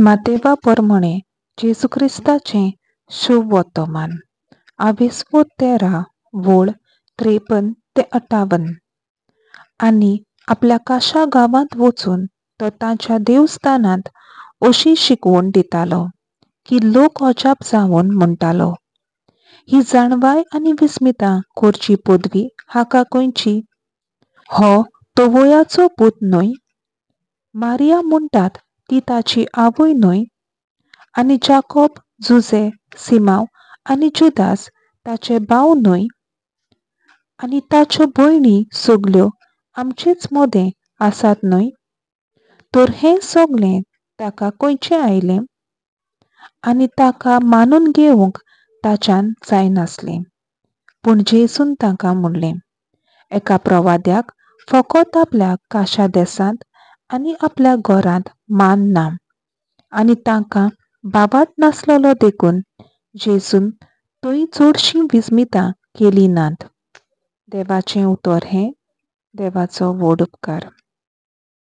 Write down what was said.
मातेवा पोरमोणें जेजू क्रिस्ताचें शुभ वर्तमान आवेस्वो 13 वोळ 53 ते 58. आनी आपल्या काशा गांवांत वचून तो तांच्या देवस्थानांत अशी शिकवण दितालो की लोक अजाप जावन म्हणटालो, ही जाणवाय आनी विस्मितां करची पदवी हाका खंयची? हो तवोयाचो पूत न्हय? मारिया म्हणटात ती ताची आवय न्हय? आनी जाकोब, जुजे, सिमांव आनी जुदास ताचे भाव न्हय? आनी ताच्यो भयणी सगल्यो आमचेच मदें आसात न्हय? तर हें सगलें ताका खंयचें आयलें? आनी ताका मानून घेवंक ताच्यान जायनासलें. पूण जेजून तांकां म्हणलें, एका प्रवाद्याक फकत आपल्या काशा देसांत आनी आपल्या घरांत मान ना. आनी तांकां बाबाट नासलेलो देखून जेजून थंय चडशीं विस्मितां केलीं नात. देवाचें उतर हें देवाचो व्हड उपकार.